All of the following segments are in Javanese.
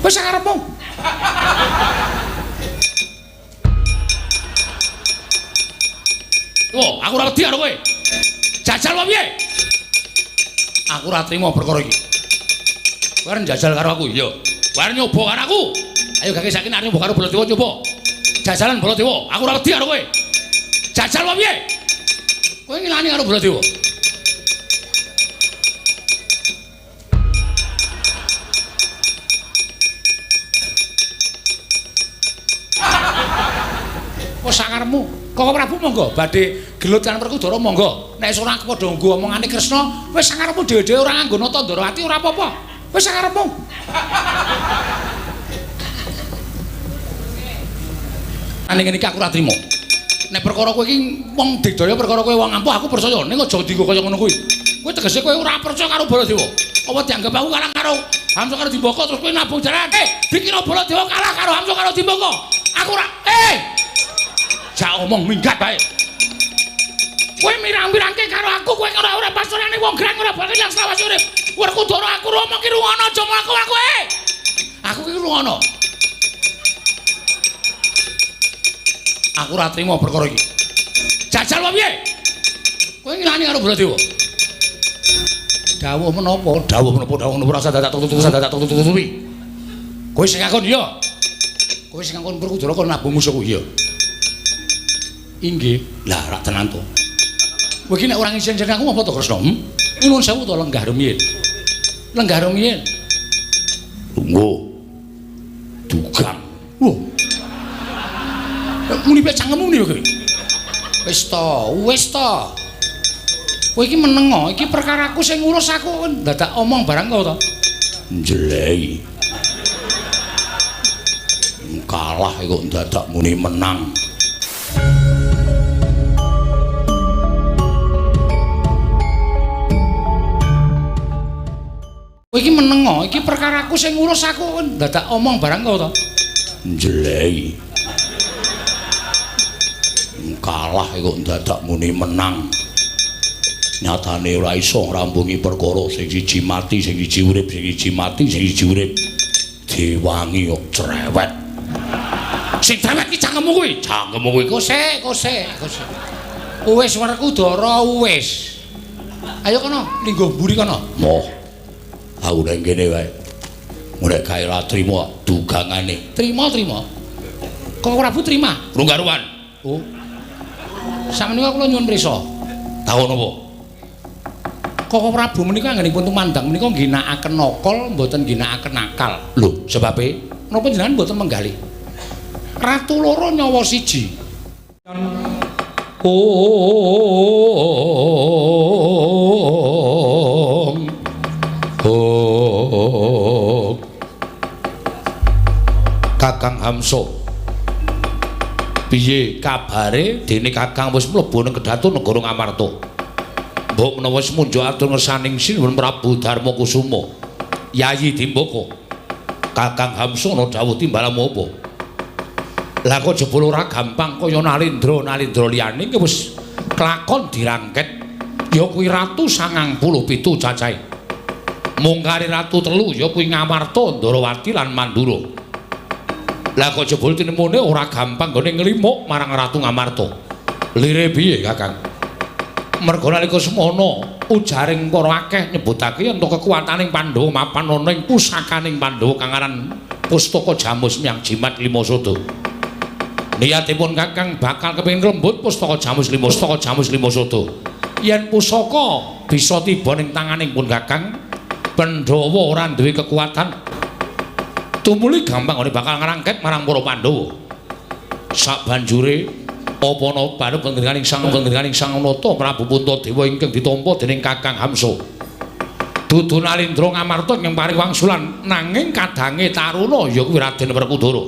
Wis sakarepmu. Wo, aku ora wedi karo kowe. Jajal wae piye? Aku ora trimo perkara iki. Kowe arep njajal karo aku, iya. Kowe arep nyoba karo aku. Ayo gage saiki arep nyoba karo Baladewa nyoba. Jajalan Baladewa, aku ora wedi karo kowe. Jajal wae piye? Kowe ngilani karo Baladewa. Oh sakarepmu. Koko Prabu monggo badhe gelut kan Werkudara monggo. Nek ora padha nggo omongane Kresna, wis sakarepmu dhewe-dhewe ora nganggo nata Ndorowati ora apa-apa. Wis sakarepmu. Ane ngene iki aku ora trimo. Nek perkara kowe iki wong digdaya perkara kowe wong ampuh aku percaya ning aja dienggo kaya ngono kuwi. Kowe tegese kowe ora percaya karo Baladewa. Apa dianggep aku kalah karo Hamsa karo Dimbaka terus kowe nabung jaran. Dikira Baladewa kalah karo Hamsa karo Dimbaka. Aku ora Jak omong minggat bae. Kowe mirang-mirangke karo aku, kowe ora ora pasurane wong grang ora bakal ilang selawase urip. Werkudara aku ngomong ki rungono aja mlaku aku. Aku ki rungono. Aku ora trimo perkara iki. Jajal wae piye? Kowe ngilani karo Baladewa. Dawuh menapa? Dawuh menapa? Dawuh menapa rasa dadak tutu dadak tutu tutu. Kowe sing ngakon iya. Kowe sing ngakon Werkudara kon nabung musuhku iya. Inggih. Lah rak tenan to. Kowe iki nek ora ngisin-isin aku apa to Kresna? Nyuwun sewu to lenggah rumiyin. Lenggah rumiyin. Lungguh. Dugang. Lho. Muni piye cangkemmu muni kowe? Wis to, wis to. Kowe iki menengo, iki perkaraku sing ngurus aku dadak omong barang kok to. Njelehi. Kalah kok dadak muni menang. Kowe iki menengo, iki perkaraku sing ngurus aku dadak omong barang kok to. Njelehi. Kalah kok dadak muni menang. Nyatane ora iso ngrampungi perkara sing siji mati, sing siji urip, sing siji mati, sing siji urip. Diwangi kok cerewet. Sing cerewet iki cangkemmu kuwi. Cangkemmu kuwi kosek, kosek, kosek. Wis Werkudara wis. Ayo kono, lingguh mburi kono. Moh. Aku nang kene wae. Nek gawe ra trimo dugangane. Trimo-trimo. Kok Prabu trima? Rung karuan. Oh. Sakmenika kula nyuwun prisa. Takon apa? Koko Prabu menika anggenipun tumandang menika ngginakaken nakal mboten ngginakaken akal. Lho, sebabe napa jenengan mboten menggalih? Ratu loro nyawa siji. Ong. Oh. Kakang Hamsa. Piye kabare dene Kakang wis mlebu ning kedhaton negara Ngamarta? Mbok menawa wis munjuk atur ngersaning Sinuwun Prabu Darma Kusuma. Yayi Dimbaka. Kakang Hamsa ana dawuh timbalamu apa? Lah kok jebul ora gampang kaya Nalendra, Nalendra liyane ki wis kelakon dirangket. Ya kuwi ratu 97 cacahe. Mung kari ratu telu ya kuwi Ngamarta, Ndarawati lan Mandura. Lah kok jebul tinemune ora gampang nggone nglimuk marang Ratu Ngamarta. Lire piye, Kakang? Merga nalika semono ujaring para akeh nyebutake yen to kekuwataning Pandhawa mapan ana ing pusakaning Pandhawa kang aran Pustaka Jamus Miang Jimat Lima Sada. Niyatipun Kakang bakal kepengin ngrembut Pustaka Jamus Lima Pustaka Jamus Lima Sada. Yen pusaka bisa tiba ning tanganing pun Kakang, Pandhawa ora duwe kekuatan. Tumuli gampang ora bakal ngrangket marang para Pandhawa. Sabanjure apa ana baru panjenenganing Sang Nata Prabu Puntadewa ingkang ditampa dening Kakang Hamsa. Dudu Nalendra Ngamarta ingkang paring wangsulan nanging kadange taruna ya kuwi Raden Werkudara.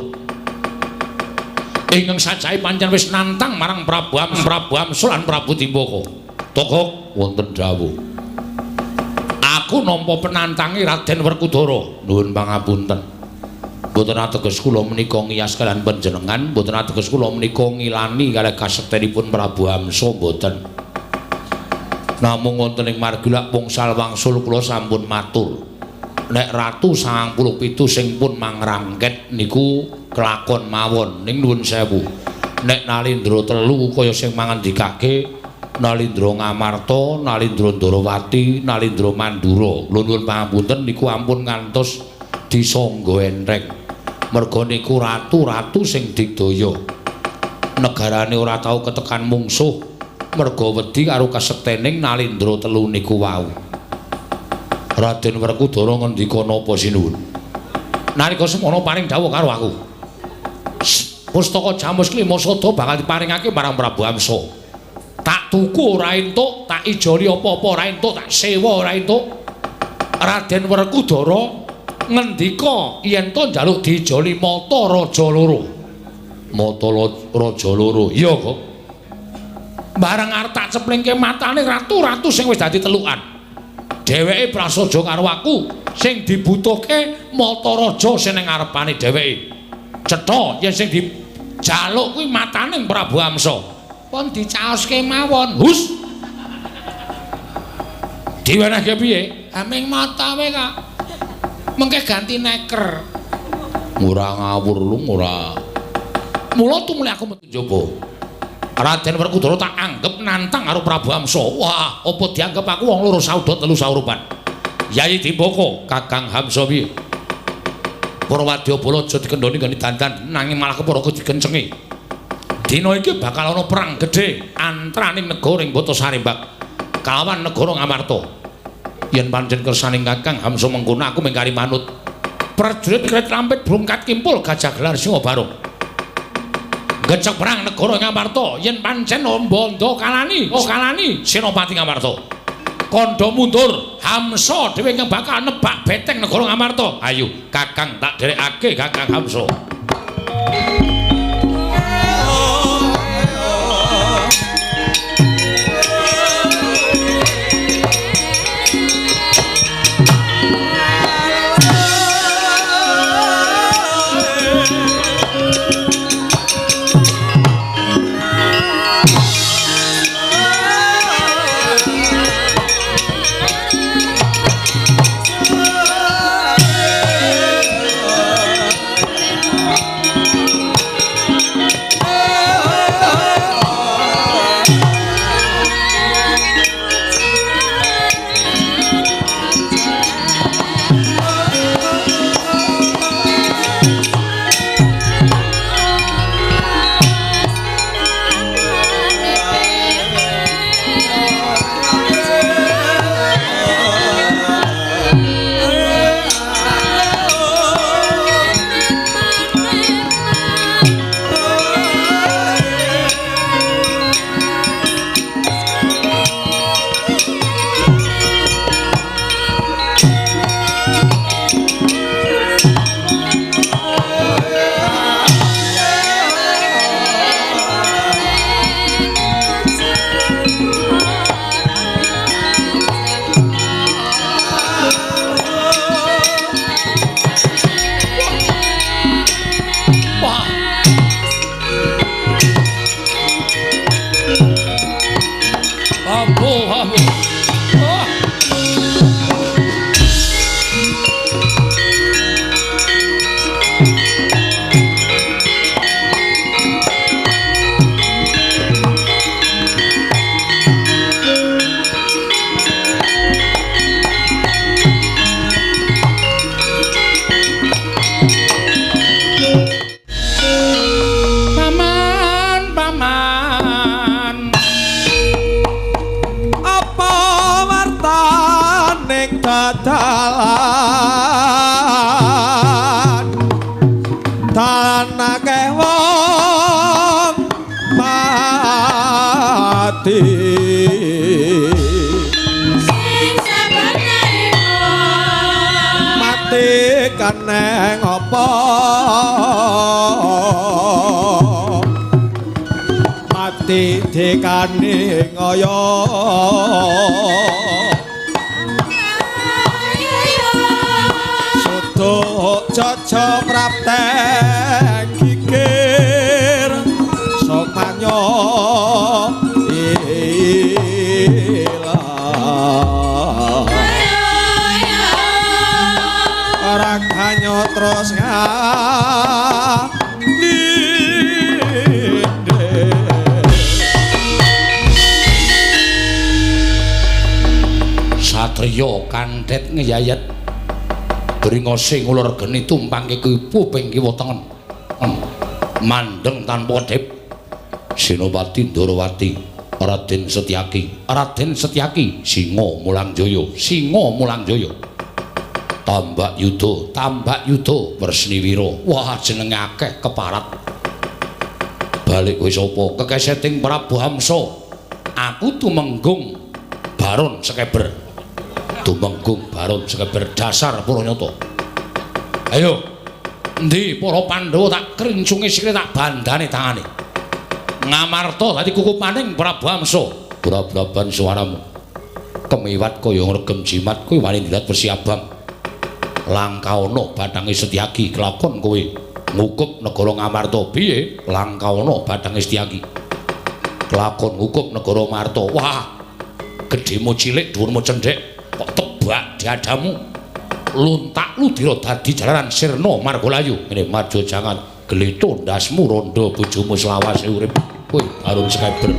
Ingkang sajahe pancen wis nantang marang Prabu Hamsa lan Prabu Dimbaka. Togok wonten dawuh. Aku nampa penantange Raden Werkudara. Nuwun pangapunten. Mboten ateges kula menika ngiyas kaliyan panjenengan, mboten ateges kula menika ngilani kalih kasektenipun Prabu Hamsa mboten. Namung wonten ing margi lak wngsal wangsul kula sampun matur. Nek Ratu 97 sing pun mangrangket niku kelakon mawon ning nuwun sewu. Nek Nalindra 3 kaya sing mangandikake Nalindra Ngamarta, Nalindra Ndarawati, Nalindra Mandura. Lho nuwun pangapunten niku ampun ngantos disangga entheng. Merga niku ratu-ratu sing digdaya. Negarane ora tau ketekan mungsuh merga wedi karo kasektening Nalindra 3 niku wau. Raden Werkudara ngendika napa sinuwun? Nalika semono paring dawuh karo aku. Pustaka Jamus Klima Sada bakal diparingake marang Prabu Hamsa. Tak tuku ora entuk, tak ijoli apa-apa ora entuk, tak sewa ora entuk. Raden Werkudara ngendika yen to njaluk diijoli mata raja loro. Mata raja loro. Iya kok. Bareng arep tak ceplingke matane ratu-ratu sing wis dadi telukan. Dheweke prasaja karo aku, sing dibutuhke mata raja sing ning ngarepane dheweke. Cetha yen sing dijaluk kuwi matane Prabu Hamsa. Pun dicaoske mawon. Hus. Diwenehke piye? Aming mata wae, Kak. Mengke ganti neker. Ora ngawur lu ora. Mula tumuli aku metu njaba. Raden Werkudara tak anggep nantang karo Prabu Hamsa. Wah, apa dianggep aku wong loro saudha telu saurupan. Yayi Dimbaka, Kakang Hamsa piye? Para wadyabala aja dikendhoni nggone dandan nanging malah kepara dikencengi. Dina iki bakal ana perang gedhe antaraning negara ing Bata Sarimbak kalawan negara Ngamarta. Yen pancen kersaning Kakang Hamsa mengkono aku mengkari manut. Prajurit kret lampit brungkat kimpul gajah gelar singa barung. Gecek perang negara Ngamarta yen pancen bondo kalani, oh kalani Senopati Ngamarta. Kandha mundur, Hamsa dhewe ingkang bakal nebak beteng negara Ngamarta. Ayo Kakang tak dherekake Kakang Hamsa. Dalan dalan akeh wong mati sing sabarane mati kaneng apa mati dikane ngoyo. Caca prapteng kikir somanyo ilang. terus ngalinde. Satriya kandhet ngeyayet bringose ngulur geni tumpangke kuping kiwa tengen mandeng tanpa kedhip. Senopati Ndorowati, Raden Setyaki, Raden Setyaki, Singa Mulangjaya, Singa Mulangjaya, Tambak Yuda, Tambak Yuda, Wresniwira. Wah, jenenge akeh keparat. Balik kowe sapa? Kekeseting Prabu Hamsa. Aku tumenggung Baron Sekeber. Tumenggung Baron Sekeber dasar Puranyata. Ayo, endi para Pandhawa tak krincunge sikile tak bandane tangane. Ngamarta dadi kukupaning Prabu Hamsa. Brabraban suaramu kemiwat kaya ngregem jimat, kowe wani ndilat wesi abang. Langkaana bathange Setyaki kelakon kowe ngukup negara Ngamarta. Piye? Langkaana bathange Setyaki kelakon ngukup negara Marta. Wah, gedhemu cilik dhuwurmu cendhek kok tebak dadamu luntak ludira dadi jalaran sirna margalayu. Ngene marjo jangan gletho ndasmu rondo bojomu selawase urip. Kowe Baron Sekeber.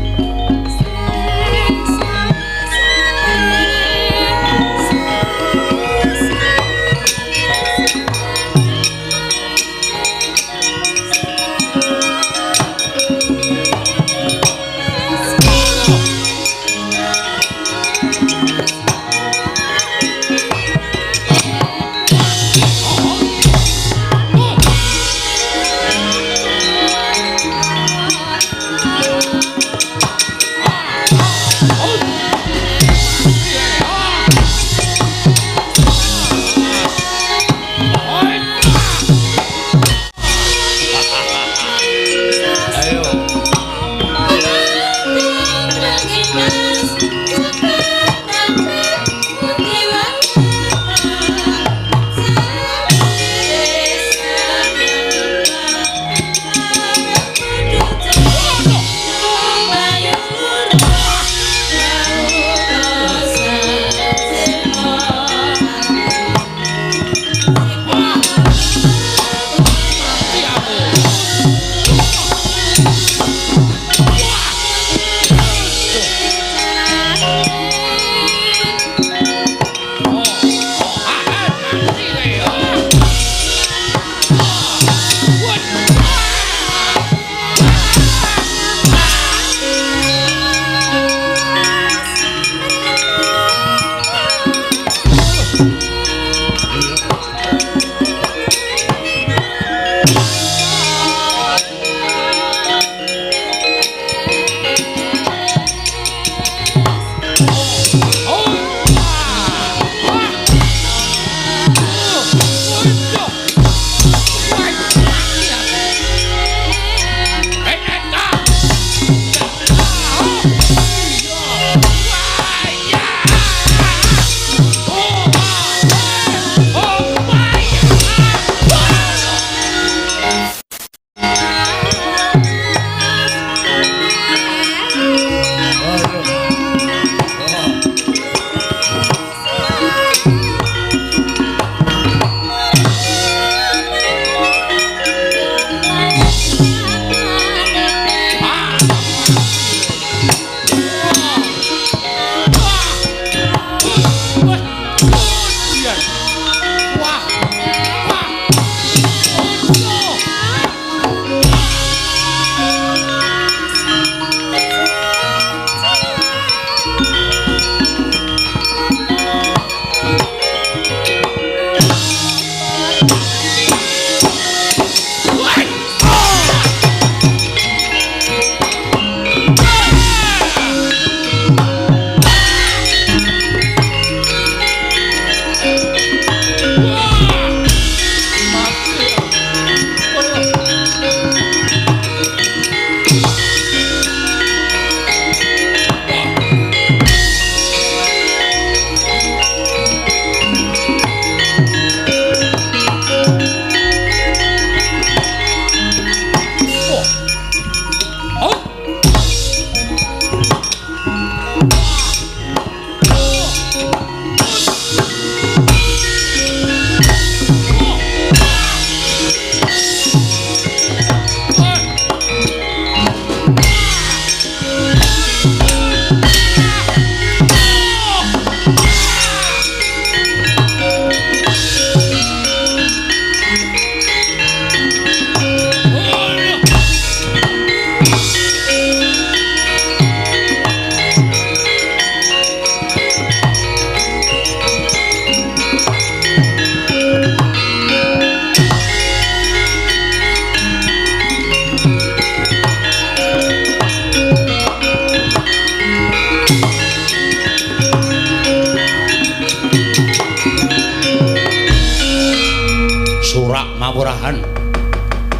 Paporahan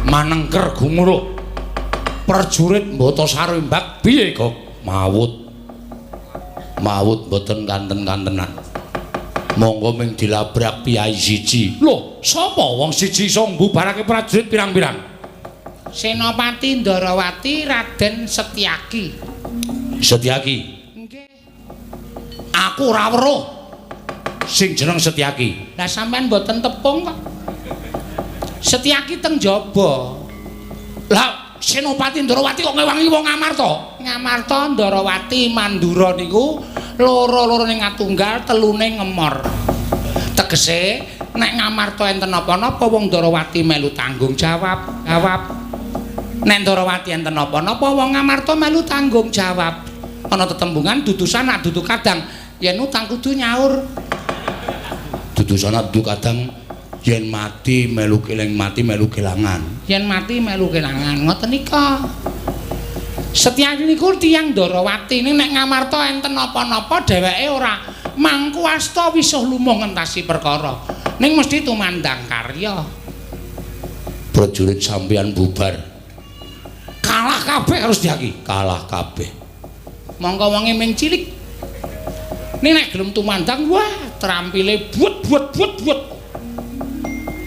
manengker gumuruh. Prajurit Batasara Mbak piye kok mawut. Mawut mboten kanten-kantenan. Monggo ming dilabrak piyai siji. Lho, sapa wong siji iso mbubarake prajurit pirang-pirang? Senopati Ndarawati Raden Setyaki. Setyaki. Nggih. Aku ora weruh sing jeneng Setyaki. Lah sampean mboten tepung kok. Setyaki teng jaba. Lah Senopati Ndarawati kok ngewangi wong Ngamarta? Ngamarta Ndarawati Mandura niku loro-lorone ngatunggal, telune ngemor. Tegese nek Ngamarta enten napa-napa wong Ndarawati melu tanggung jawab. Jawab. Nek Ndarawati enten napa-napa wong Ngamarta melu tanggung jawab. Ana tetembungan dudu sanak dudu kadang yen utang kudu nyaur. Dudu sanak dudu kadang yen mati melu keling mati melu kelangan. Yen mati melu kelangan ngoten nika. Setyaki niku tiyang Ndarawati ning nek Ngamarta enten napa-napa dheweke ora mangku asta wisuh lumung ngentasi perkara. Ning mesti tumandang karya. Prajurit sampeyan bubar. Kalah kabeh karo Setyaki. Kalah kabeh. Mongko wonge ming cilik. Ning nek gelem tumandang wah trampile buet buet buet buet.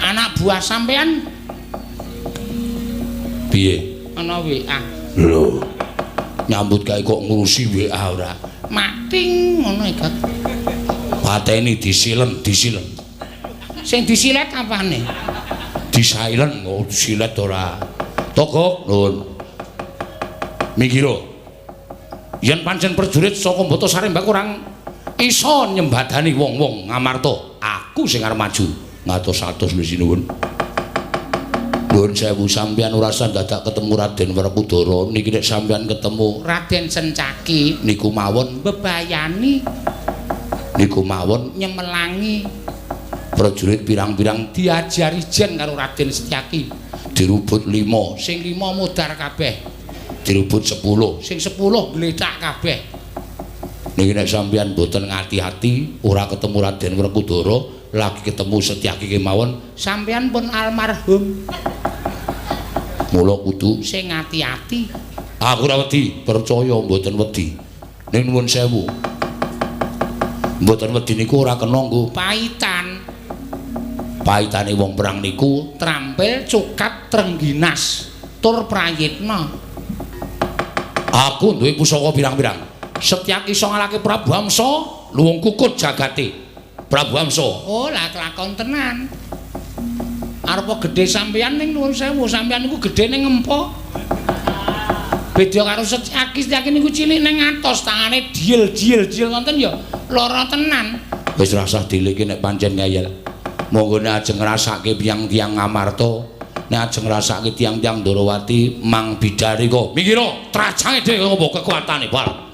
Anak buah sampean piye? Ana WA. Lho. Nyambut gawe kok ngurusi WA ora? Mating ngono iki. Pateni disilen, disilen. Sing disilet apane? Disilen, oh disilet ora. Togok, nuwun. Minggiro. Yen pancen prajurit saka Batasara Mbak kurang iso nyembadani wong-wong Ngamarta, aku sing arep maju. Ngatos-atos lho sinuwun. Nuwun sewu sampeyan ora usah dadak ketemu Raden Werkudara. Niki nek sampeyan ketemu Raden Sencaki niku mawon bebayani, niku mawon nyemelangi prajurit pirang-pirang diajari jen karo Raden Setyaki. Dirubut 5, sing 5 modar kabeh. Dirubut 10, sing 10 glecak kabeh. Niki nek sampeyan mboten ngati-ati ora ketemu Raden Werkudara, lagi ketemu Setyaki kemawon sampeyan pun almarhum. Mula kudu sing ati-ati. Aku ora wedi, percaya mboten wedi. Ning nuwun sewu. Mboten wedi niku ora kena nggo paitan. Paitane wong perang niku trampil cukat trengginas tur prayitna. Aku duwe pusaka pirang-pirang. Setyaki iso ngalahke Prabu Hamsa, luwung kukut jagate. Prabu Hamsa. Oh, lah kelakon tenan. Arepa gedhe sampeyan ning nuwun sewu, sampeyan niku gedhe ning ngempo. Beda karo Setyaki, Setyaki niku cilik ning atos, tangane diel-diel-diel ngoten ya lara tenan. Wis rasah diliki nek pancen ngeyel. Monggo nek ajeng ngrasake tiyang-tiyang Ngamarta, nek ajeng ngrasake tiyang-tiyang Ndarawati mang bidari kok. Minggiro, trajange dhewe apa kekuatane, Bal. Ah!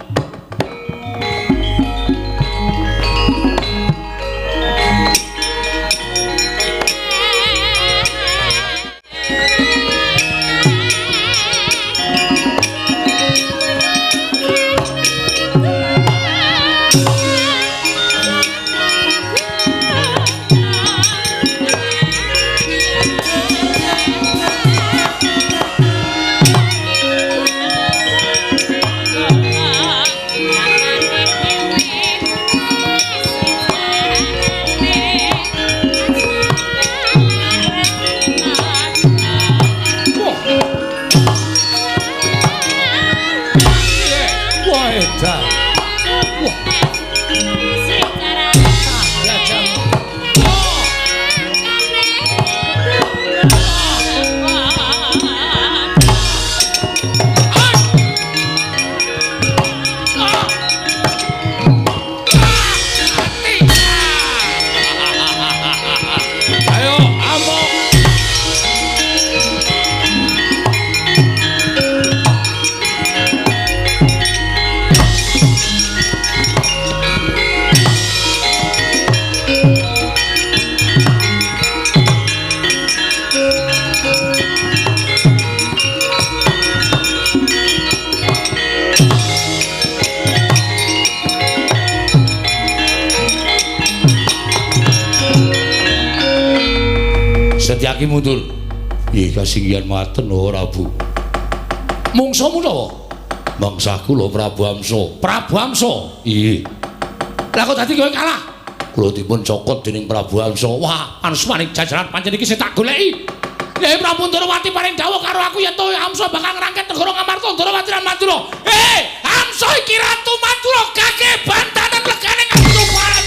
Saiki mundur. Nggih kasinggihan mekaten Prabu. Mungsuhmu sapa? Mangsaku lho Prabu Amsa. Prabu Amsa. Iya. Lah kok dadi kowe kalah? Kula dipun cokot dening Prabu Amsa. Wah, anusmaning jajaran pancen iki sing tak goleki. Yayi Prabu Ndorowati paring dawuh karo aku yen to Amsa bakal ngrangket negara Ngamarta Ndorowati lan Madura. Hei, Amsa iki ratu Madura gage bantanan legane ngatupan.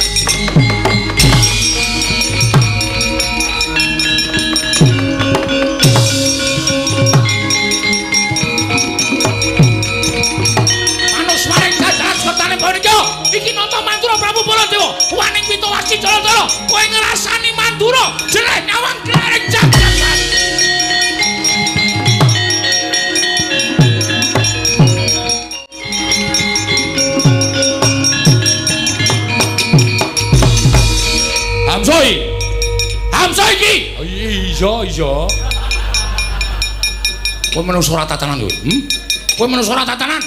Manusmaning jajaran semertane punika iki nata Madura Prabu Baladewa. Waning Pitowasi Jaladara, kowe ngrasani Madura jeleh nyawang glaring jagat. Hamsoi. Hamsa iki. Iya, iya. Kowe manungsa ora tatanan kowe. Kowe manungsa ora tatanan.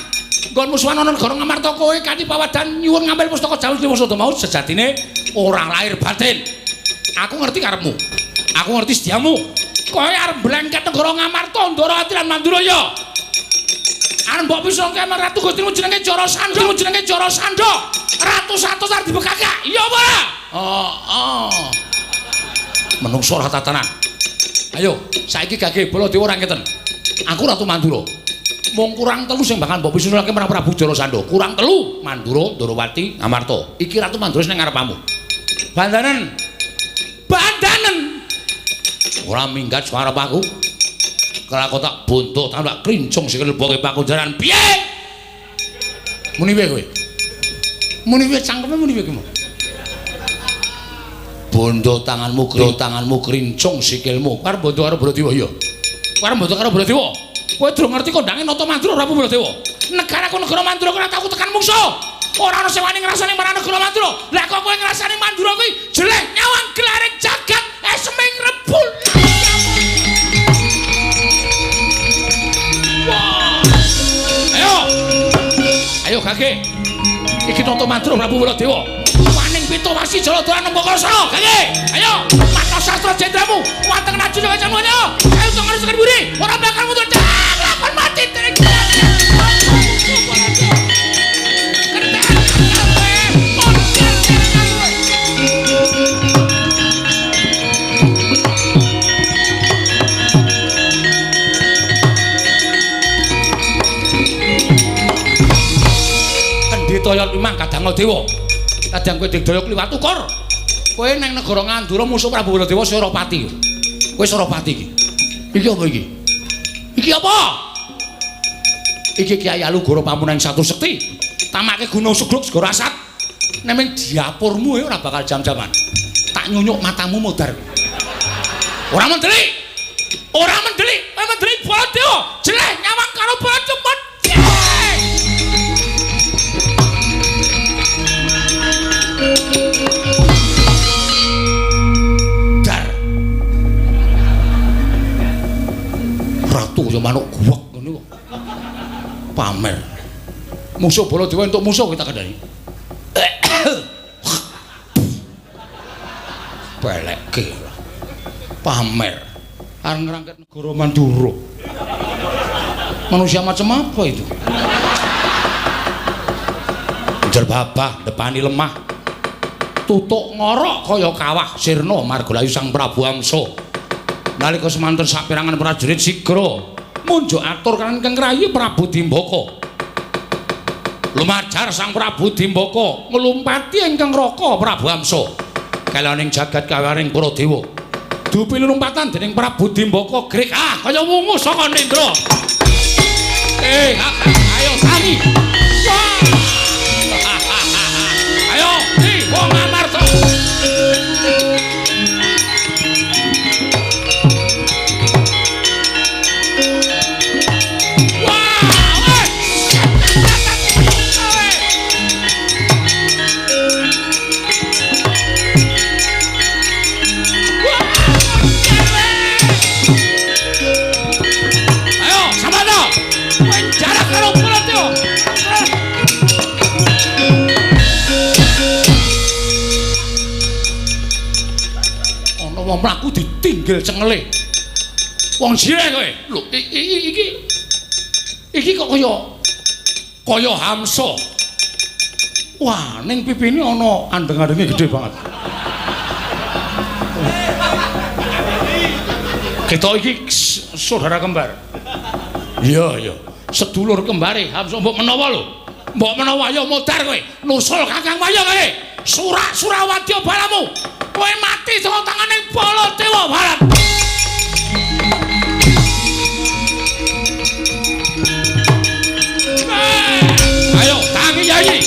Nggon musuhan ana negara Ngamarta kowe kanthi pawadan nyuwun ngambil pustaka Jawi Sriwasada mau sejatine ora lahir batin. Aku ngerti karepmu. Aku ngerti sediamu. Kowe arep blengket negara Ngamarta, Ndorowati lan Mandura ya. Arep mbok pisongke marang Ratu Gustimu jenenge Jarasandha, jenenge Jarasandha. Ratu satus arep dibekakak. Iya apa ora? Oh. Menungso ora tatanan. Ayo, saiki gage Baladewa ora ngeten. Aku Ratu Mandura. Mung kurang telu sing bakal mbok pisunulake marang Prabu Jarasandha. Kurang telu, Mandura, Ndorowati, Ngamarta. Iki Ratu Mandura sing nang ngarepamu. Bandanen. Bandanen. Ora minggat swarep aku. Kelako tak bonto, tak klincung sikil leboke pakunjaran. Piye? Muni piye kowe? Muni piye cangkeme muni piye ki? Bondo tanganmu, tanganmu krincung sikilmu. Arep bondo karo Baladewa ya. Arep bondo karo Baladewa. Kowe durung ngerti kondange Nata Mandura Prabu Baladewa. Negaraku negara Mandura ora tau tekan mungsuh. Ora ana sing wani ngrasani marang negara Mandura. Lah kok kowe ngrasani Mandura kuwi jeleh nyawang glaring jagat esming rebul. Wah. Ayo. Ayo gage. Iki Nata Mandura Prabu Baladewa. Waning Pitowasi Jaladara Nembaka Sara. Gage. Ayo, mata sastra jendramu, wanteng maju kacamu ayo. Ayo tongkol sekar buri, ora bakal mundur. Lakon mati dening. Kendhita ya limang kadang dewa. Kadang kowe digdaya kliwat ukur. Kowe nang negara Ngandura musuh Prabu Baladewa Surapati. Kowe Surapati iki. Iki apa iki? Iki apa? Iki Kyai Alugoro pamuneng satu sekti. Tamake Gunung Sugluk Segara Asat. Neming diapurmu ora bakal jam-jaman. Tak nyunyuk matamu modar. Ora mendelik. Ora mendelik. Kowe mendelik Baladewa. Jeleh nyawang karo Baladewa. Dar. Ratu ya manuk guwek ngono kok. Pamer. Musuh Baladewa entuk musuh kita kandhani. Belekke. Pamer. Arep ngrangket negara Mandura. Manusia macam apa itu? Jerbabah depani lemah. Tutuk ngorok kaya kawah sirna margalayu Sang Prabu Amsa. Nalika semanten saperangan prajurit sigra munjuk atur kan ingkang rayi Prabu Dimbaka. Lumajar Sang Prabu Dimbaka nglumpati ingkang raka Prabu Amsa. Kelaning jagat kawaring para dewa. Dupi lumpatan dening Prabu Dimbaka grik ah kaya wungu saka nendra. Ayo tangi. Ayo, di wong Amarta. Ayo, samana. Kowe jarak karo Baladewa. Ana wong mlaku ditinggil cengele. Wong jireh kowe. Lho, iki kok kaya Hamsa. Wah, ning pipine ana andeng-andenge gedhe banget. Kita iki saudara kembar. Iya, iya. Sedulur kembare Hamsa mbok menawa lho. Mbok menawa ayo modar kowe. Nusul Kakang Waya kowe. Surak Surawadya balamu. Kowe mati saka tangane Baladewa Barat. Ayo tangi Yayi.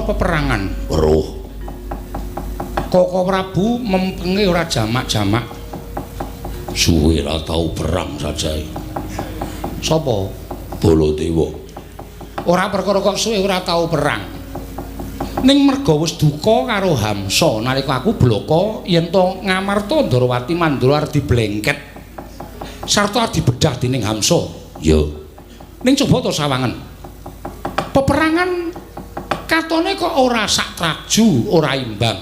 Peperangan weruh. Koko Prabu mempenge ora jamak-jamak. Suwe ra tau perang sajae. Sapa? Baladewa. Ora perkara kok suwe ora tau perang. Ning merga wis duka karo Hamsa nalika aku blaka yen to Ngamarta Ndarawati Mandura arep diblengket sarta dibedah dening Hamsa. Ya. Ning coba to sawangen. Peperangan katone kok ora sak traju, ora imbang.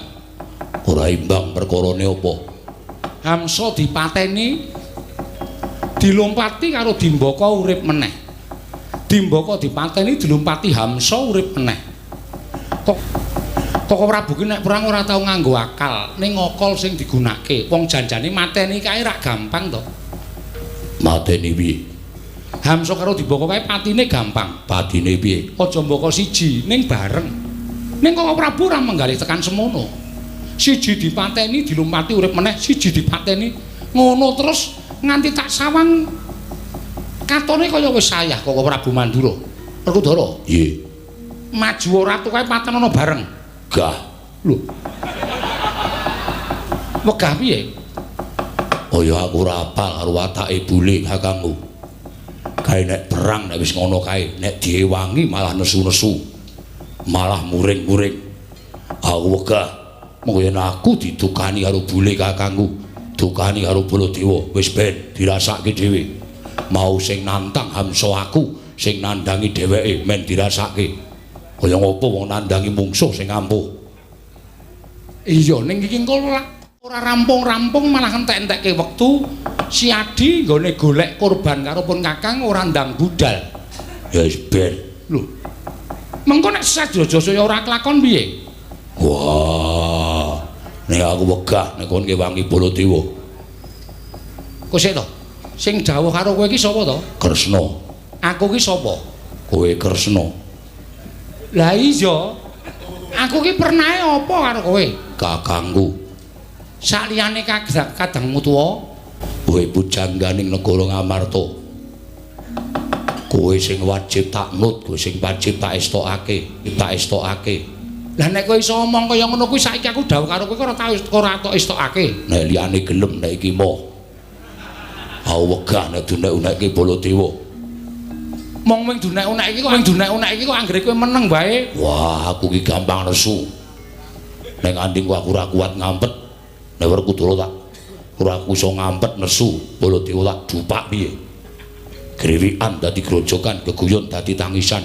Ora imbang perkarane apa? Hamsa dipateni, dilompati karo Dimbaka urip meneh. Dimbaka dipateni, dilompati Hamsa urip meneh. Kok Koko Prabu ki nek perang ora tau nganggo akal, ning ngokol sing digunake. Wong janjane mateni kae rak gampang to. Mateni piye? Hamsa karo Dimbaka kae patine gampang. Patine piye? Aja mbaka siji, ning bareng. Ning Koko Prabu ora menggalih tekan semono. Siji dipateni, dilumpati urip meneh, siji dipateni, ngono terus nganti tak sawang katone kaya wis sayah Koko Prabu Mandura. Werkudara. Nggih. Maju ora ratu kae paten ana bareng. Gah. Lho. Wegah piye? Kaya aku ora apal karo watake bule kakangku. Kae nek perang nek wis ngono kae, nek diewangi malah nesu-nesu. Malah muring-muring. Aku wegah. Mengko yen aku didukani karo bule kakangku, dukani karo Baladewa, wis ben dirasake dhewe. Mau sing nantang Hamsa aku, sing nandangi dheweke men dirasake. Kaya ngopo wong nandangi mungsuh sing ampuh. Iya, ning iki engko ora rampung-rampung malah entek-entekke wektu. Si Adi nggone golek korban karo pun kakang ora ndang budal. Ya wis ben. Lho. Mengko nek sajrojo saya ora kelakon piye? Wah. Nek aku wegah nek kon ngewangi Baladewa. Kok sik to? Sing dawuh karo kowe iki sapa to? Kresna. Aku ki sapa? Kowe Kresna. Lah iya. Aku ki pernahe apa karo kowe? Kakangku. Saliyane kadangmu tuwa, kowe pujangganing negara Ngamarta. Kowe sing wajib tak nut, kowe sing wajib tak estokake, tak estokake. Lah nek kowe iso omong kaya ngono kuwi saiki aku dawuh karo kowe ora tau ora tok estokake. Nek liyane gelem nek iki moh. Aku wegah nek dunek-unekke Baladewa. Mong wing dunek-unek iki kok wing dunek-unek iki kok anggere kowe meneng wae. Wah, aku ki gampang nesu. Nek nganti aku ora kuat ngampet. Nek Werkudara tak ora aku iso ngampet nesu, Baladewa tak dupak piye. Griwikan dadi grojokan, geguyon dadi tangisan.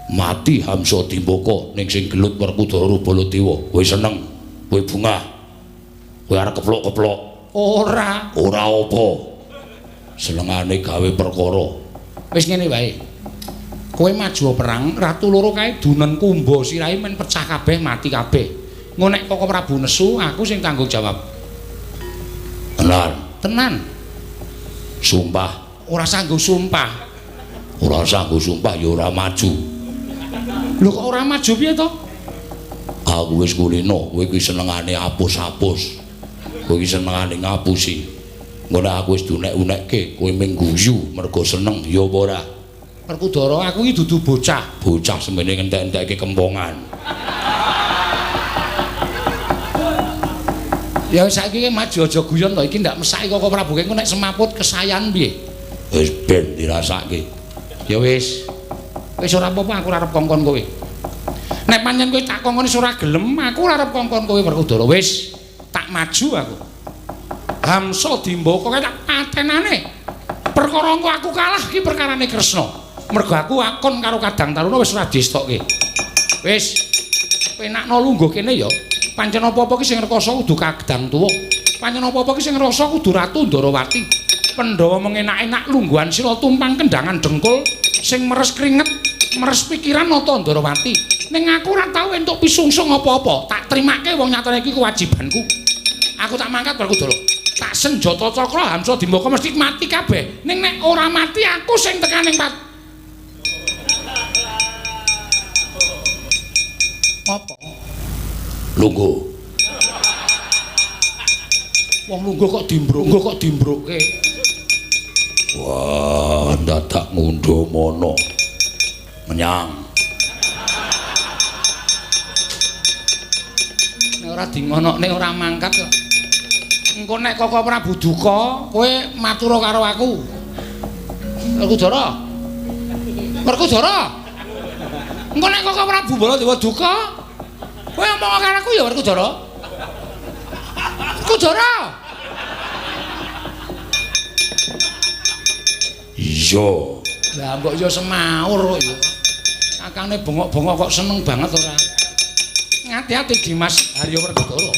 Mati Hamsa Dimbaka ning sing gelut Werkudara Baladewa. Kowe seneng, kowe bungah. Kowe arep keplok-keplok. Ora, ora apa. Senengane gawe perkara. Wis ngene wae. Kowe maju perang, ratu loro kae dunen kumba sirahe men pecah kabeh, mati kabeh. Engko nek Koko Prabu nesu, aku sing tanggung jawab. Tenan. Tenan. Sumpah. Ora sanggo sumpah. Ora sanggo sumpah ya ora maju. Lho kok ora maju piye to? Aku wis kulino, kowe iki senengane apus-apus. Kowe iki senengane ngapusi. Ngono aku wis dunek-unekke, kowe mung guyu mergo seneng ya apa ora? Werkudara, aku iki dudu bocah. Bocah semene ngentek-entekke kempongan. Ya saiki maju aja guyon to, iki ndak mesake Koko Prabu engko nek semaput kesayan piye? Wis ben dirasake. Ya wis. Wis ora apa-apa aku ora arep kongkon kowe. Nek pancen kowe tak kongkon wis ora gelem, aku ora arep kongkon kowe Werkudara. Wis, tak maju aku. Hamsa Dimbaka kae tak patenane. Perkara engko aku kalah iki perkarane Kresna. Mergo aku akon karo Kadang Taruna wis ora diestokke. Wis. Penakno lungguh kene ya. Pancen apa-apa ki sing rekoso kudu Kadang Tuwa. Pancen apa-apa ki sing rekoso kudu Ratu Ndarawati. Pandhawa mengenak-enak lungguhan sira tumpang kendangan dengkul sing meres kringet, meres pikiran nata Ndarawati. Ning aku ora tau entuk pisungsung apa-apa. Tak trimake wong nyatane iki kewajibanku. Aku tak mangkat Werkudara. Tak senjata cakra Hamsa Dimbaka mesti mati kabeh. Ning nek ora mati aku sing tekaning pat. Apa? Lungguh. Wong lungguh kok dimbruk, kok dimbrukke. Wah, dadak ngundha mono. Menyang. Nek ora dingonokne ora mangkat kok. Engko nek Koko Prabu duka, kowe matur karo aku. Werkudara. Werkudara. Engko nek Koko Prabu Baladewa duka, kowe omong karo aku ya Werkudara. Werkudara. Iya. Lah mbok yo semaur kok ya. Kakangne bengok-bengok kok seneng banget ora. Ngati-ati Dimas Haryo Werkudara.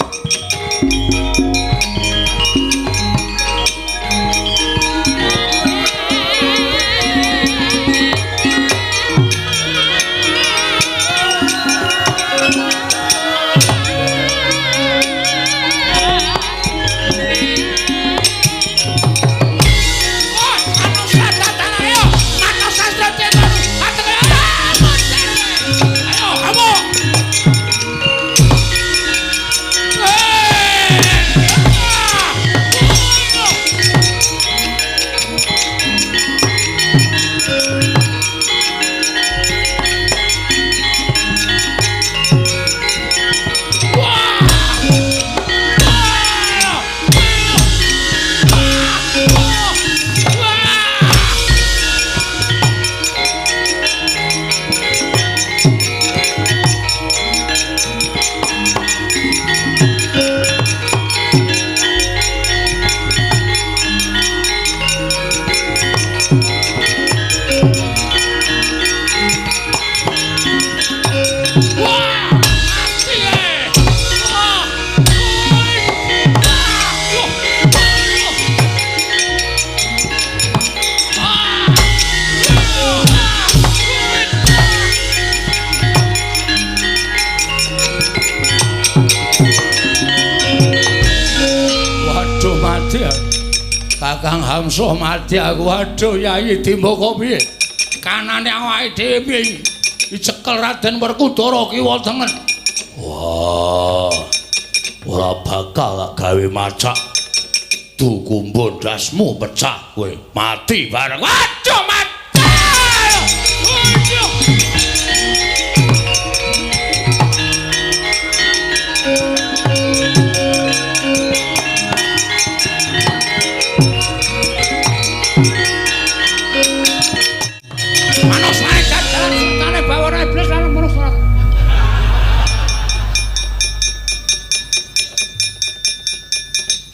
Kakang Hamsa mati aku. Waduh Yayi Dimbaka piye? Kanane awake dhewe piye? Dicekel Raden Werkudara kiwa tengen. Wah. Ora bakal gawe macak. Dukumbo ndasmu pecah kowe. Mati bareng. Waduh mati. Waduh.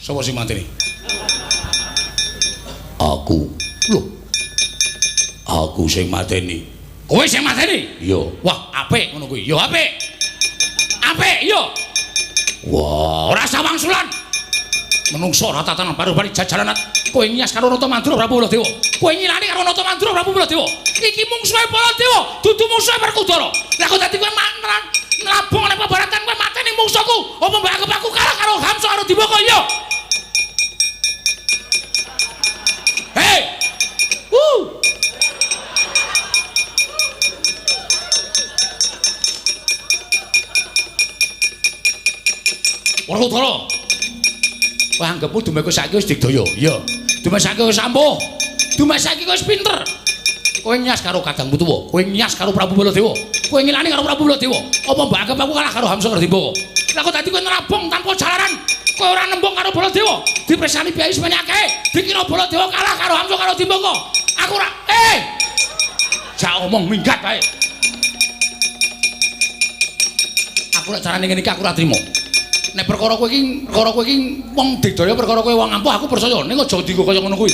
Sapa sing mateni? Aku. Lho. Aku sing mateni. Kowe sing mateni? Iya. Wah, apik ngono kuwi. Ya apik. Apik, iya. Wah, ora sawang sulan. Menungso ora tatanan baru-baru jajaran. Kowe nyias karo Nata Mandura Prabu Baladewa. Kowe nyilani karo Nata Mandura Prabu Baladewa. Iki mungsuhe Baladewa, dudu mungsuhe Werkudara. Lah kok dadi kowe nglabong nang pabaratan kowe mateni mungsuhku. Apa mbok anggap aku kalah karo Hamsa karo Dimbaka? Iya. Werkudara. Kowe anggepmu dumeh kowe saiki wis digdaya. Iya. Dumeh saiki wis ampuh. Dumeh saiki kowe wis pinter. Kowe nyas karo kadangmu tuwa, kowe nyas karo Prabu Baladewa. Kowe ngilani karo Prabu Baladewa. Apa mbok anggap aku kalah karo Hamsa karo Dimbaka? Lah kok dadi kowe nerabong tanpa jalaran. Kowe ora nembung karo Baladewa. Dipresani biayi semene akeh. Dikira Baladewa kalah karo Hamsa karo Dimbaka. Aku ora Jak omong minggat wae. Aku nek carane ngene iki aku ora trimo. Nek perkara kowe iki, perkara kowe iki wong digdaya, perkara kowe wong ampuh aku percaya. Ning aja dienggo kaya ngono kuwi.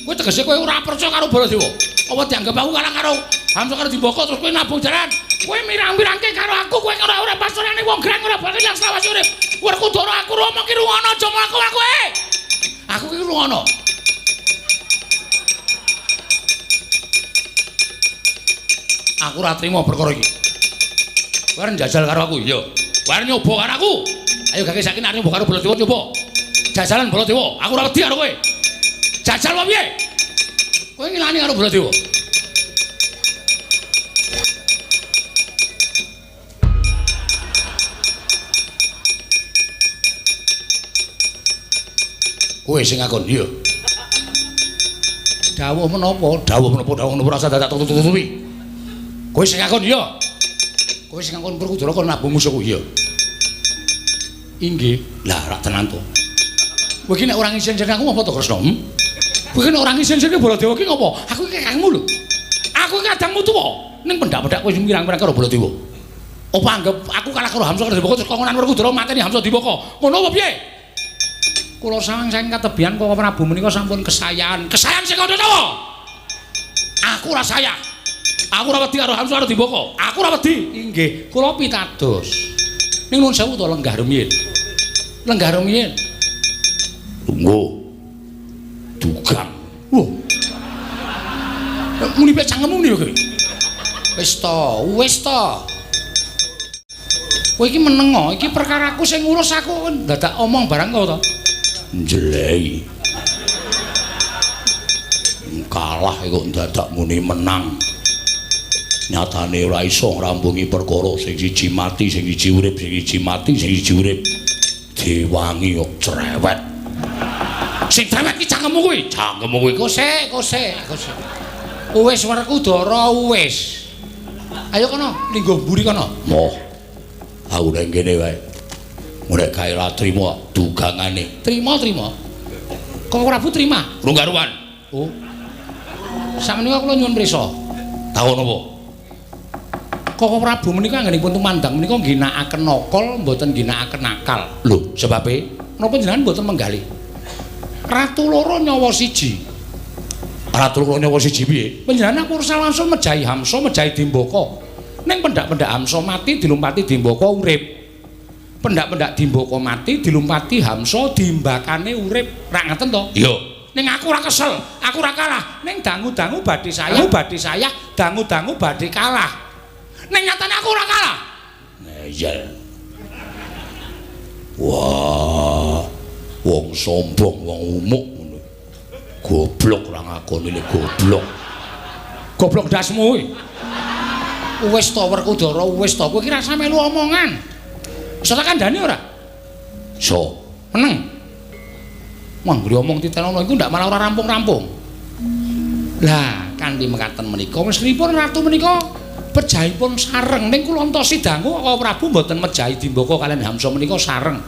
Kowe tegese kowe ora percaya karo Baladewa. Apa dianggap aku kalah karo Hamsa karo Dimbaka terus kowe nabung jaran. Kowe mirang-mirangke karo aku, kowe ora pastorane wong greng ora bakal ilang selawase urip. Werkudara aku ngomong ki rungono aja mlaku aku. Aku ki rungono. Aku ora trimo perkara iki. Kowe arep njajal karo aku, iya. Kowe arep nyoba karo aku. Ayo gake saiki nek arep nyoba karo Baladewa nyoba. Jajalan Baladewa, aku ora wedi karo kowe. Jajal apa piye? Kowe ngilani karo Baladewa. Kowe sing ngakon, iya. Dawuh menapa? Dawuh menapa? Dawuh menapa rasa dadak tutup-tutupi. Kowe sing ngakon, iya. Kowe sing ngakon Werkudara kon nabung musuhku, iya. Inggih. Lah rak tenan to. Kowe iki nek ora ngisin-isin aku ngopo to, Kresna? Kowe iki nek ora ngisin-isin Baladewa iki ngopo? Aku iki kakangmu lho. Aku iki kadangmu tuwa. Ning pendak-pendak kowe mirang-mirang karo Baladewa. Apa anggap aku kalah karo Hamsa karo Dimbaka terus kongonan Werkudara mateni Hamsa Dimbaka. Ngono apa piye? Kula sawang saking katebihan Koko Prabu menika sampun kesayan. Kesayan sing kandha sapa? Aku ora sayah. Aku ora wedi karo Hamsa karo Dimbaka. Aku ora wedi. Inggih, kula pitados. Ning nuwun sewu to lenggah rumiyin. Lenggah rumiyin. Lungguh. Dugang. Lho. Muni pek cangkemmu muni kowe. Wis to, wis to. Kowe iki menengo, iki perkaraku sing ngurus aku dadak omong barang kok to. Njelei. Kalah kok dadak muni menang. Nyatane ora iso ngrampungi perkara sing siji mati, sing siji urip, sing siji mati, sing siji urip. Diwangi kok cerewet. Sing cerewet ki cangkemmu kuwi. Cangkemmu kuwi. Kosek, kosek, kosek. Wis Werkudara wis. Ayo kono, lingguh mburi kono. Moh. Aku nang kene wae. Nek gawe ra trimo dugangane. Trimo, trimo. Kok Prabu trima? Rung karuan. Oh. Sakmenika kula nyuwun prisa. Takon apa? Koko Prabu menika anggenipun tumandang menika ngginakaken nakal mboten ngginakaken akal. Lho, sebabe napa jenengan mboten menggalih? Ratu loro nyawa siji. Ratu loro nyawa siji piye? Panjenengan aku langsung mejahi Hamsa, mejahi Dimbaka. Ning pendak-pendak Hamsa mati dilumpati Dimbaka urip. Pendak-pendak Dimbaka mati dilumpati Hamsa dimbakane urip. Rak ngaten to? Iya. Ning aku ora kesel, aku ora kalah. Ning dangu-dangu badhe saya, badhe saya, dangu-dangu badhe kalah. Ning nyatane aku ora kalah. Ngeyel. Wah, wong sombong, wong umuk ngono. Goblok ora ngakoni le goblok. Goblok ndasmu kuwi. Wis to Werkudara, wis to. Kowe iki rasah melu omongan. Iso tak kandhani ora? Iso. Meneng. Manggri omong titenono iku ndak malah ora rampung-rampung. Lah, kanthi mekaten menika mesthipun ratu menika pejahipun sareng. Ning kula entosi dangu Koko Prabu mboten mejahi Dimbaka kaliyan Hamsa menika sareng.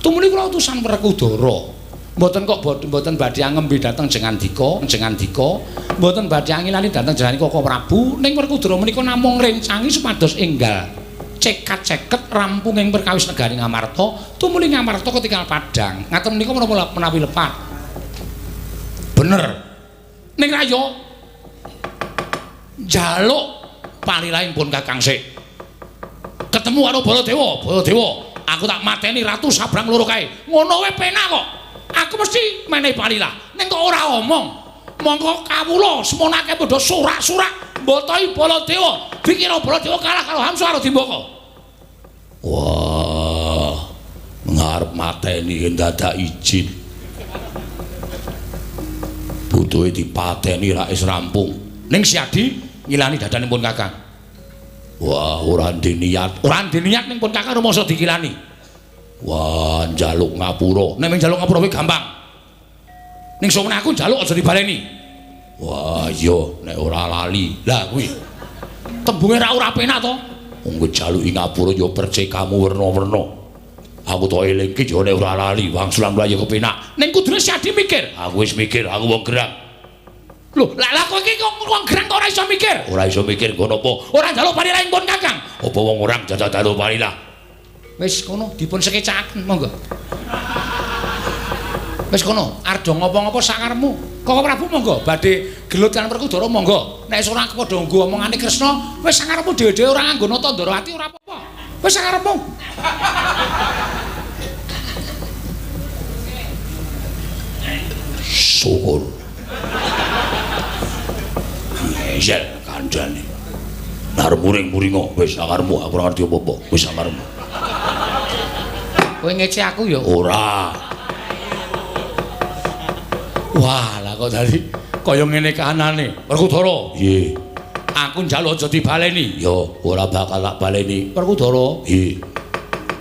Tumuli kula utusan Werkudara. Mboten kok mboten badhe angembe dhateng Jengandika, Jengandika, mboten badhe angilani dhateng jenengan Koko Prabu. Ning Werkudara menika namung ngrencangi supados enggal cekat-ceket rampung ing perkawis negari Ngamarta, tumuli Ngamarta ketinggal padhang. Ngaten menika menapa menawi lepat? Bener. Ning rayo njaluk palilahipun Kakang Sik. Ketemu karo Baladewa, Baladewa, aku tak mateni ratu sabrang loro kae. Ngono wae penak kok. Aku mesti menehi palilah. Ning kok ora omong. Mongko kawula semonake padha surak-surak mbotoi Baladewa. Dikira Baladewa kalah karo Hamsa karo Dimbaka. Wah, ngarep mateni dadak izin. Butuhe dipateni rak wis rampung. Ning Siadi ngilani dadanipun Kakang. Wah, ora ndek niat. Ora ndek niat ning pun Kakang rumangsa dikilani. Wah, njaluk ngapura. Nek njaluk ngapura kuwi gampang. Ning somene aku njaluk aja dibaleni. Wah, iya nek ora lali. Lah kuwi. Tembunge ra ora penak to. Wong njaluki ngapura ya percekamu werna-werna. Aku to elingke ya nek ora lali, wangsulan kula ya kepenak. Ning kudune Sadi mikir. Aku wis mikir, aku wong gerang. Lho, lah kowe iki wong gerang kok ora iso mikir? Ora iso mikir nggo napa? Ora njaluk parilah pun Kakang. Apa wong ora njaluk parilah? Wis kono dipun sekecakaken monggo. Wis kono, ardo ngopo-ngopo sakarepmu. Koko Prabu monggo badhe gelut kan Werkudara monggo. Nek wis ora padha nggo omongane Kresna, wis sakarepmu dhewe-dhewe ora nganggo nata Ndarawati ora apa-apa. Wis sakarepmu. Syukur. Ngeyel kandhane. Nar muring-muringo wis sakarepmu, aku ora ngerti apa-apa. Wis sakarepmu. Kowe ngece aku ya? Ora. Wah, lah kok dadi kaya ngene kahanane. Werkudara. Nggih. Aku njaluk aja dibaleni. Ya, ora bakal tak baleni. Werkudara. Nggih.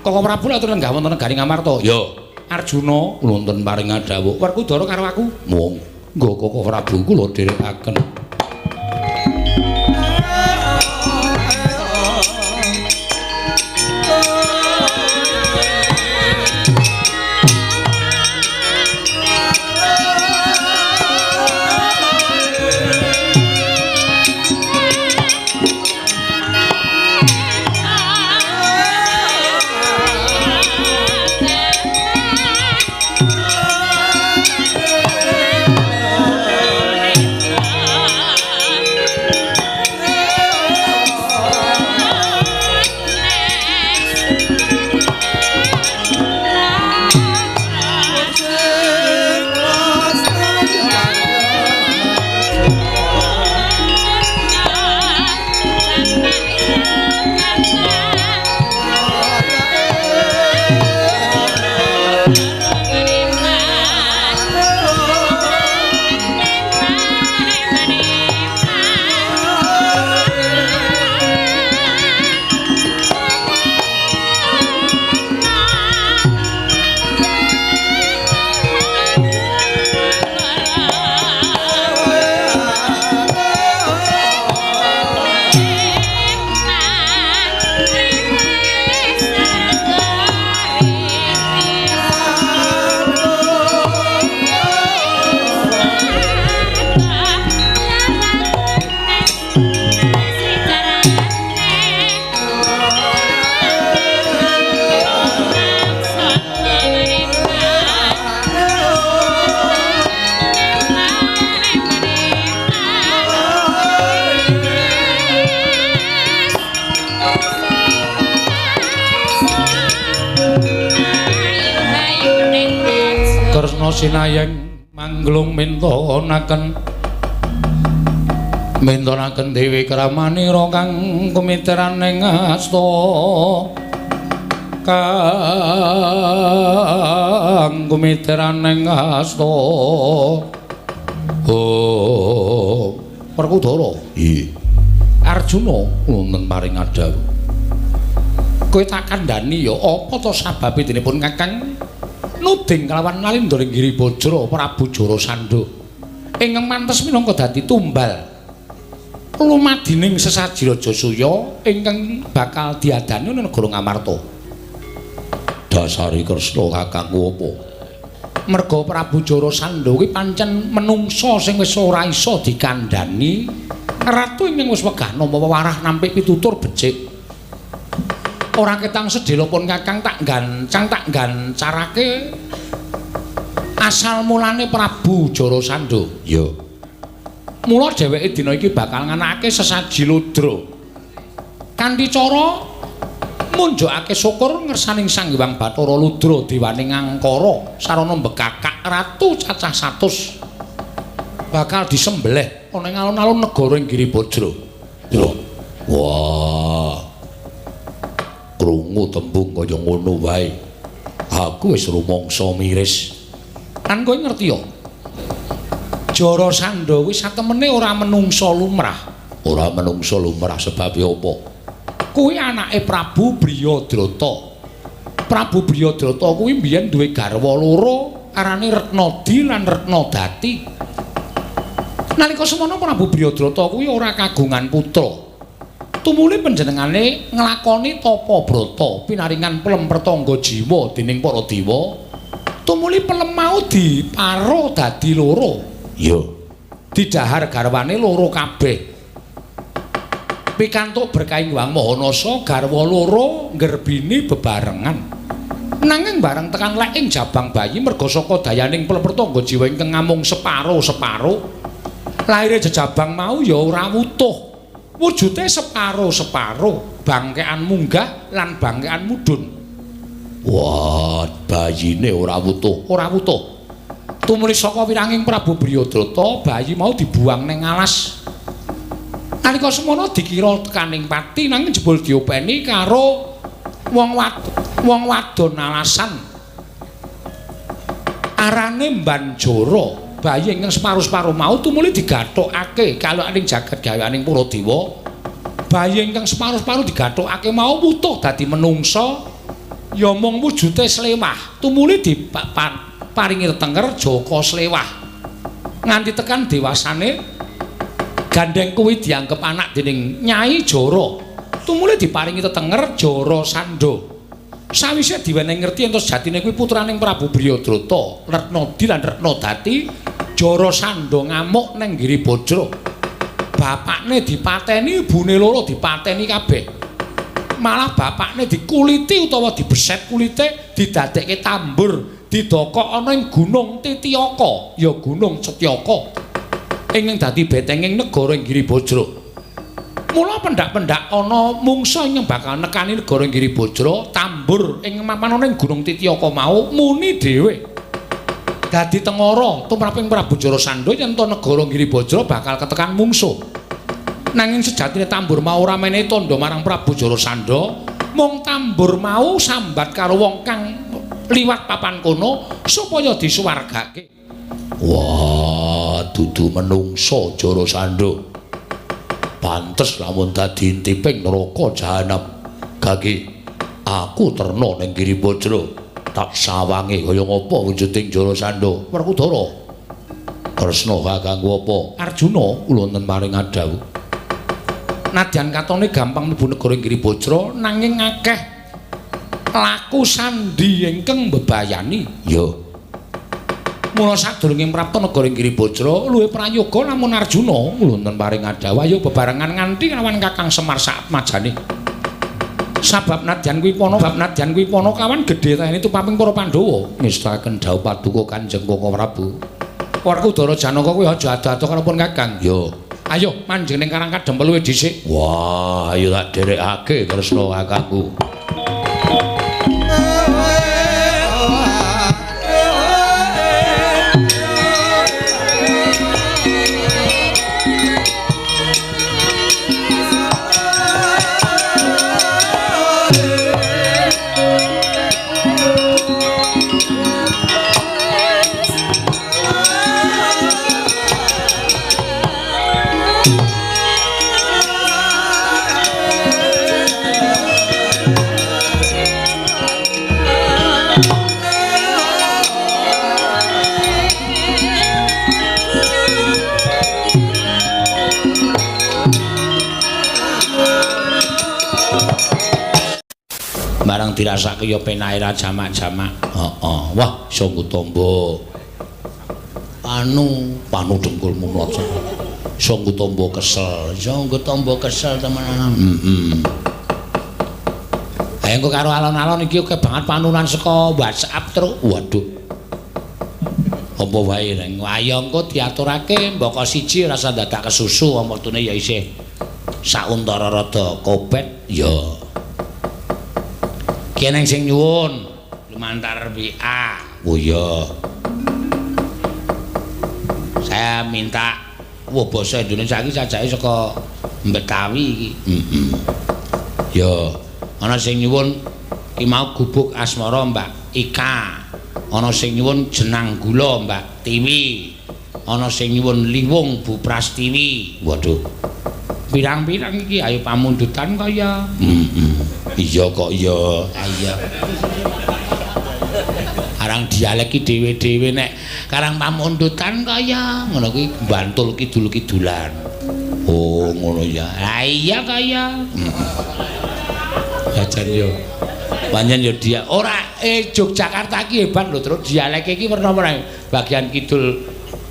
Koko Prabu lak lenggah wonten negari Ngamarta. Ya. Arjuna wonten paring dawuh. Werkudara karo aku. Monggo Koko Prabu kula dherekaken. Sinayeng mangglung mintonaken mintonaken dewi kramanira kang kumiteran ing asta kang kumiteran ing asta. Oh, Werkudara. Nggih. Arjuna wonten paring dawuh. Kowe tak kandhani ya apa to sababe denipun Kakang nuding kelawan Nalindra Giribajra Prabu Jarasandha ingkang mantes minangka dadi tumbal lumadining sesaji Rajasuya ingkang bakal diadani ana negara Ngamarta. Dasare Kresna kakangku apa? Merga Prabu Jarasandha kuwi pancen menungsa sing wis ora iso dikandhani, ratu ingkang wis wegah nampa wewarah nampik pitutur becik. Ora ketang sedhela pun Kakang tak gancang tak gancarake asal mulane Prabu Jarasandha. Ya. Mula dheweke dina iki bakal nganakake sesaji ludra. Kanthi cara munjukake syukur ngersaning Sang Hyang Bathara Ludra dewane Ngangkara sarana mbekakak ratu cacah 100 bakal disembelih ana ing alun-alun negara ing Giribajra. Wah. Krungu tembung kaya ngono wae. Aku wis rumangsa miris. Kan kowe ngerti ya? Jarasandha kuwi satemene ora menungsa lumrah. Ora menungsa lumrah sebabe apa? Kuwi anake Prabu Briyadratha. Prabu Briyadratha kuwi mbiyen duwe garwa loro arane Retnadi lan Retnadati. Nalika semono Prabu Briyadratha kuwi ora kagungan putra. Tumuli panjenengane nglakoni tapa brata pinaringan pelem pertangga jiwa dening para dewa. Tumuli pelem mau diparo dadi loro. Iya. Didhahar garwane loro kabeh. Pikantuk berkahing Hyang Maha Nasa garwa loro nggerbini bebarengan. Nanging bareng tekan leking jabang bayi merga saka dayaning pelem pertangga jiwa ingkang ngamung separo-separo, lahire jejabang mau ya ora wutuh. Wujude separo-separo, bangkean munggah lan bangkean mudhun. Wah, bayine ora wutuh, ora wutuh. Tumuli saka wiranging Prabu Briyadratha, bayi mau dibuang ning alas. Nalika semono dikira tekaning pati nanging jebul diopeni karo wong wadon alasan. Arane Mbanjara, bayi ingkang separo-separo mau tumuli digathukake kalokaning jagat gaweaning para dewa. Bayi ingkang separo-separo digathukake mau wutuh dadi menungsa, ya mung wujude slewah. Tumuli diparingi tetenger Jaka Slewah. Nganti tekan dewasane gandeng kuwi dianggep anak dening Nyai Jara. Tumuli diparingi tetenger Jara Sandha. Sawise diwenehi ngerti yen sejatine kuwi putraning Prabu Briyadratha, Retnadi lan Retnadati, Jara Sandha ngamuk nang Giribajra. Bapakne dipateni, ibune loro dipateni kabeh. Malah bapakne dikuliti utawa dibeset kulite, didadekke tambur, didokok ana ing Gunung Titiyaka, ya Gunung Setyaka, ingkang dadi betenging negara Giribajra. Mula pendak-pendak ana mungsa ingkang bakal nekani negara Giribajra, tambur ing mapan ana ing Gunung Titiyaka mau muni dhewe. Dadi tengara tumraping Prabu Jarasandha yen to negara Giribajra bakal ketekan mungsuh. Nanging sejatine tambur mau ora menehi tandha marang Prabu Jarasandha, mung tambur mau sambat karo wong kang liwat papan kono supaya disuwargake. Wah, dudu menungsa Jarasandha. Pantes lamun dadi intiping neraka jahanam. Gagi, aku terna ning Giribajra. Tak sawange kaya ngapa wujuding Jarasandha. Werkudara, Kresna kakangku apa? Arjuna kula wonten paring adhawuh. Nadyan katone gampang mlebu negara Giribajra nanging akeh laku sandhi ingkang mbebayani. Ya. Mula sadurunge mrapta negara Giribajra luwih prayoga lamun Arjuna kula wonten paring adhawuh ayo bebarengan nganti lawan Kakang Semar sakmajane. Sabab nadyan kuwi Panakawan gedhe taene tupaping para Pandhawa. Ngestakaken dhawuh paduka Kanjeng Koko Prabu. Werkudara Janaka kuwi aja ado-ado karo pun Kakang. Ya. Ayo manjing ning Karang Kadempel luwih dhisik. Wah, ayo tak dherekake Kresna kakangku. Barang dirasake ya penake ra jamak-jamak. Heeh. Wah, iso nggo tombo. Panu, panu dengkulmu mlocot. Iso nggo tombo kesel, iso nggo tombo kesel temenan. Heeh. Ayo engko karo alon-alon iki akeh banget panunan saka WhatsApp truk. Waduh. Apa wae reng. Ayo engko diaturake mbaka siji ora usah dadak kesusu wong wektune ya isih sauntara rada kobet ya. Kene sing nyuwun lumantar WA. Oh iya. Saya minta wah basa Indonesia iki sajake saka Betawi iki. Heeh. Ya, ana sing nyuwun ki mau gubuk asmara Mbak Ika. Ana sing nyuwun jenang gula Mbak Tiwi. Ana sing nyuwun liwung Bu Prastiwi. Waduh. Pirang-pirang iki ayo pamundutan kaya. Heeh. Iya kok iya. Ha iya. Arang dialek iki dhewe-dhewe nek karang pamundutan kaya ngono kuwi Bantul kidul-kidulan. Oh, ngono ya. Ha iya kaya. Jajan yo. Pancen yo dia ora Yogyakarta iki hebat lho, terus dialek iki werna-werna. Bagian kidul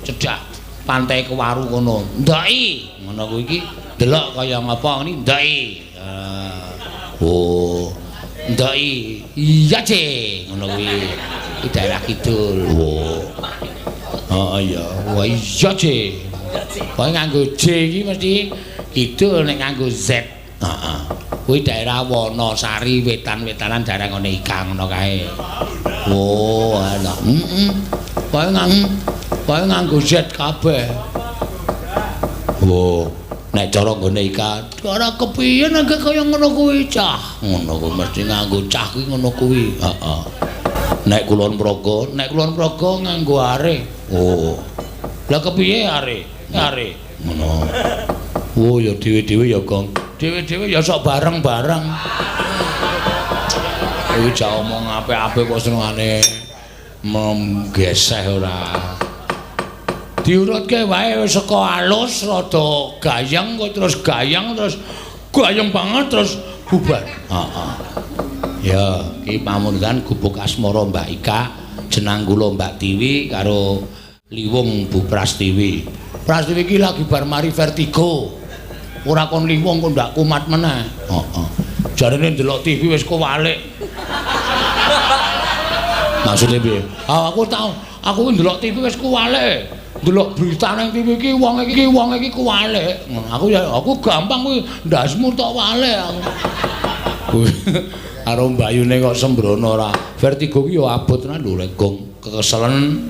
cedhak pantai Kewaru kono. Ndoki ngono kuwi iki delok kaya ngapa ngene ndoki. Oh, ndoki. Iya, Ce. Ngono kuwi. Iki daerah kidul. Oh. Heeh ya. Wah iya, Ce. Pokoke nganggo J iki mesti kidul, nek nganggo Z. Heeh. Kuwi daerah Wonosari, wetan-wetanan daerah ngene Ika ngono kae. Oh, ala. Heeh. Pokoke nganggo Z kabeh. Oh, nek cara nggone Ika, ora kepiye nek kaya ngono kuwi cah. Ngono kuwi mesti nganggo cah kuwi ngono kuwi. Heeh. Nek Kulon Progo, nek Kulon Progo nganggo are. Oh. Lah kepiye are? Are. Ngono. Oh, ya dhewe-dhewe ya, Gong. Dhewe-dhewe ya sok bareng-bareng. Kuwi jak omong apik-apik kok senengane menggeseh ora. Diurutke wae wis saka alus rada gayeng kok terus gayeng terus gayeng banget terus bubar. Heeh. Ya, iki pamundutan Gubuk Asmara Mbak Ika, jenang kula Mbak Tiwi karo Liwung Bu Prastiwi. Prastiwi iki lagi bar mari vertigo. Ora kon liwung kok ndak kumat meneh. Heeh. Jarene ndelok TV wis kowalik. Maksudnya piye? Ah, aku tau, aku ndelok TV wis kuwalik. Ndelok berita nang TV iki wong iki kuwalik. Aku ya aku gampang kuwi ndasmu tok walik aku. Karo mbayune kok sembrono ora. Vertigo ki ya abot tenan lho rek gong kekeselen.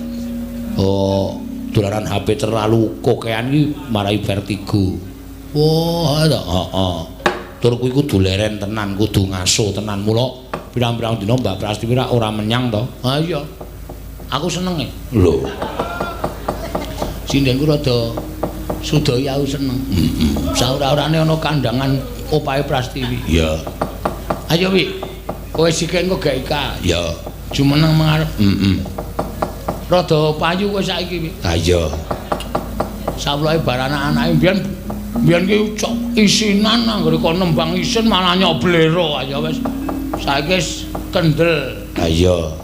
Oh, dolanan HP terlalu kokean ki marai vertigo. Wah, heeh. Tur kuwi kudu leren tenan, kudu ngaso tenan. Mula pirang-pirang dina Mbak Prastiwi ora menyang to. Ha iya. Aku seneng e. Lho. Sindenku rada sudaya aku seneng. Heeh. Saura-urane ana kandangan opahe Prastiwi. Iya. Ayo Wi. Kowe sik engko gak Ika. Iya. Jumeneng mengarep. Heeh. Rada payu kowe saiki Wi. Ha iya. Sawulahe bar anak-anake mbiyen mbiyen ki cok isinan anggere kon nembang isin malah nyoblero aja wis. Saiki wis kendel. Ha iya.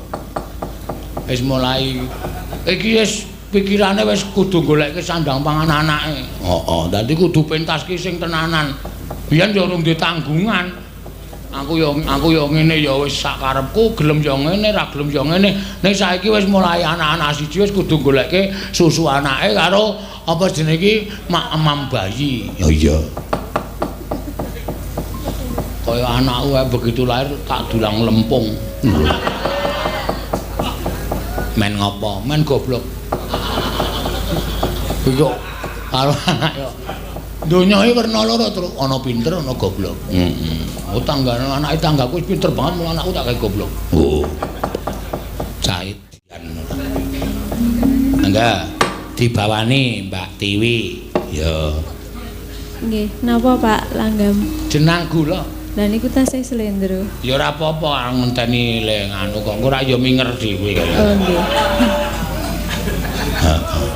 Wis mulai iki wis pikirane wis kudu goleke sandang pangan anake. Heeh, dadi kudu pentas ki sing tenanan. Biyen ya urung ditanggungan. Aku ya ngene ya wis sak karepku, gelem ya ngene, ra gelem ya ngene. Ning saiki wis mulai anak-anak siji wis kudu goleke susu anake karo apa jenenge iki mak-emam bayi. Ya iya. Kaya anakku wae begitu lahir tak dulang lempung. Men ngopo? Men goblok. Kuwi kok karo anak yo. Donya iki werna loro terus ana pinter ana goblok. Heeh. Oh tanggane anake tanggaku wis pinter banget mula anakku tak gawe goblok. Oh. Cait. Angga dibawani Mbak Tiwi. Ya. Nggih, napa Pak Langgam? Jenang gula. Lah niku tasih slendro. Ya ora apa-apa ngenteni le nganu kok engko ora ya minger dhewe. Oh nggih. Heeh.